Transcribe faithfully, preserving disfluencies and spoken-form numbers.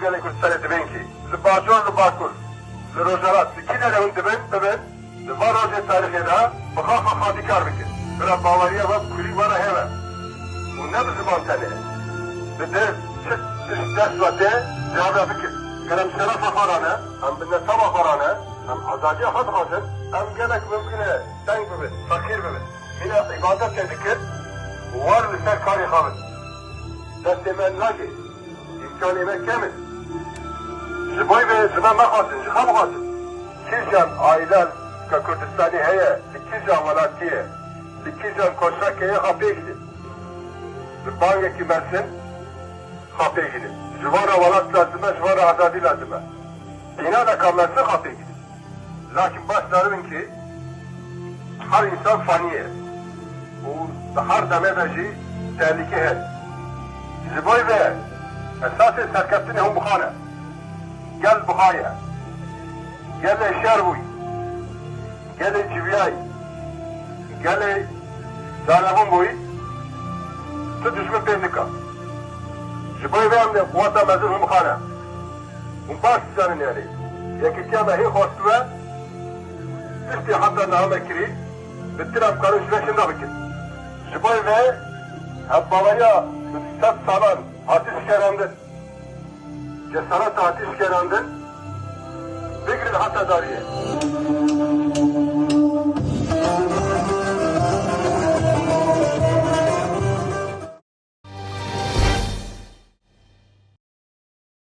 Gelê Kurdistanê dibên kî, li bajar, li bakur, li rojhilat, li kî derê hûn dibin, bibin, li van rojê tarîxê de bi xwe xwe xwedîkar bikin. Bila baweriya we bi kurî we re hebe. Û ne bi ziman tenê. Bi dil, çi tişt dest ve tê, cihada bikin. Ger em şerefa xwe re ne, em bi nesaba xwe re ne, em azadiya xwe dixwazin, em gelek mimkun e teng bibin, feqîr bibin. Hîna îbadetê dikin, wer li ser karê xwe bin. Destê me nagê. Îmkanê me kem in. Ji bo vê ji me mexwazin, ji xwe bixwazin. Kîjan aîle ke Kurdistanê heye, li kîjan welatî ye, li kîjan koşekê ye, xwe pêk din. Bi bangekî mezin xwe pêk din. Ji van re welat lazim e, ji van re azadî lazim e. Îna de ka mezin xwe pêk din. Lakin baş zanibin ki her însan fanî ye û di her demê de jî tehlîke hene. Ji bo vê esasê serkeftinê hûn bi xwe ne. Gel bi xwe ye. Gelê şer bûyî. Gelê civiyayî. Gelê zanebûn bûyî. Tu dijmin pê nika. Ji bo vê em dê quweta mezin hûn bi xwe ne. Hûn baş dizanin, yanî yekîtiya me hê xwestibe, tiştê heta niha me kirî, bi tira em karin ji vê şinda bikin. Ji bo vê hevbaweriya bi sed salan hatî şikerandin, cesaret hatî şikerandin, bigirin heta dariyê.